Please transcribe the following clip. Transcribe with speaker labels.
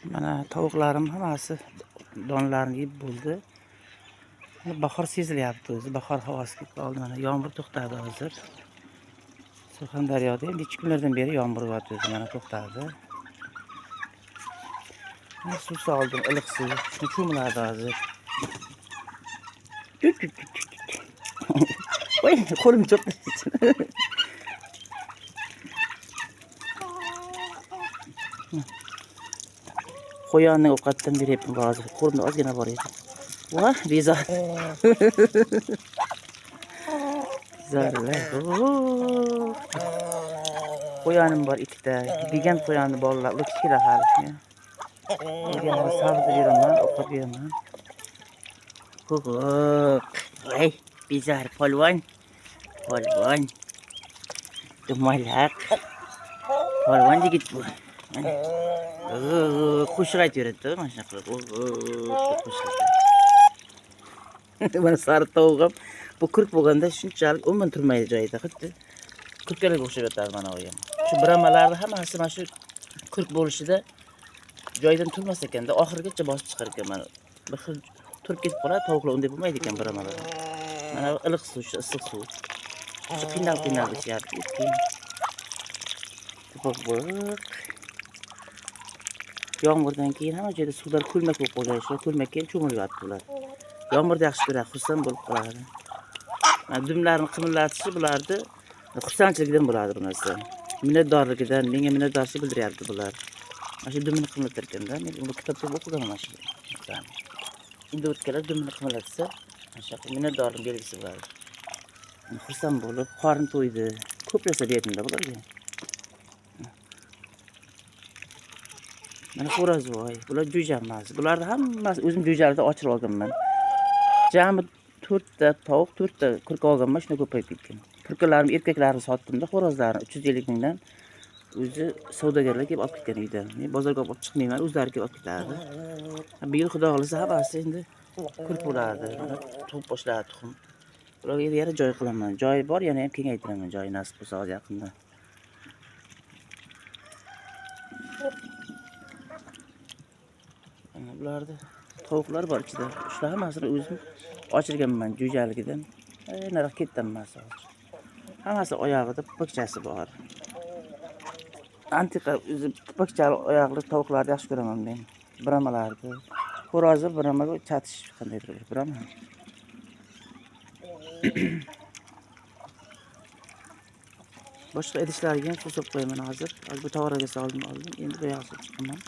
Speaker 1: Mana tovuqlarim hammasi donlarini yeb bo'ldi. Bahor sezilyapti o'zi, bahor havosi kelib qoldi. Mana yomg'ir to'xtadi hozir. Surxondaryoda endi 2 kunlardan beri yomg'ir yog'yapti o'zi, mana to'xtadi. Mana suv soldim, iliq suv. Shuni cho'miladi hozir. Voy, qo'lim cho'qdi. Qo'yonni ovqatdan beryapman hozir. Qo'limda ozgina bor edi. Voh, bezor. Bezorlar. Qo'yonim bor ikkita. Degan qo'yonni bolalar, ular kichkina hali. Ularga sabzi beraman, ovqat beraman. Qo'q. Voy, bezor polvon. Polvon. Dumaloq. Polvon yigit bu. Qo'shiq aytib beradi, mana shunaqa qilib. Qo'shiq. Mana sariq tovuq ham bu kurk bo'lganda shunchalik umuman turmaydi joyida. Xuddi kurkkalarga o'xshab yotadi mana u ham. Shu bramalarni hammasi mana shu kurk bo'lishida joyidan turmas ekanda, oxirigacha bosib chiqar ekan mana. Bir xil turib ketib qoladi, tovuqlar unday bo'lmaydi ekan bramalar. Mana bu iliq suv, shu issiq suv. Shu qiynalib ichyapti. Bo'q. Yomg'irdan keyin hamma joyda suvlar ko'lmak bo'lib qolgan. Shu ko'lmakka ham cho'milyapti ular. Yomg'irda yaxshi ko'radi, xursand bo'lib qoladi. Mana dumlarini qimillatishi bularni xursandchiligidan bo'ladi bu narsa. Minnatdorligidan, menga minnatdorchilik bildiryapti bular. Mana shu dumini qimillatar ekanda, men bu kitobda o'qiganman mana shu narsani. Endi o'tganlar dumini qimillatsa, mana shu minnatdorlik belgisi bo'ladi. Xursand bo'lib, qorni to'ydi. Ko'p narsa berdimda bularga. Mana xo'rozvoy, bular jo'ja emas. Bularni hammasi o'zim jo'jalarda ochirib olganman. Jami 4 ta tovuq, 4 ta kurka olganman, shunda ko'payib ketgan. Kurkalarim, erkaklarini sotdim-da, xo'rozlarni 350 mingdan o'zi savdogarlar kelib olib ketgan uydan. Men bozorga olib chiqmayman, o'zlari kelib olib ketadi. Bu yil xudo xolasa hammasi endi kurk bo'ladi. Mana tug'ib boshladi tuxum. Bularga endi yana joy qilaman. Joyi bor, yana ham kengaytiraman joyi nasib bo'lsa hozir yaqinda. Mana bularda tovuqlar bor ichida. Shular hammasini o'zim ochirganman jo'jaligidan. Nariq ketdi hammasi hozir. Hammasi oyog'ida pupakchasi bor. Antiqa o'zi pupakchali oyoqli tovuqlarni yaxshi ko'raman men. Bramalarni. Xo'rozi bramaga chatish qandaydir bir brama. Boshqa idishlarga ham suv solib qo'yaman hozir. Hozir bu tovoraga soldim, oldim. Endi bu yoqqa chiqaman.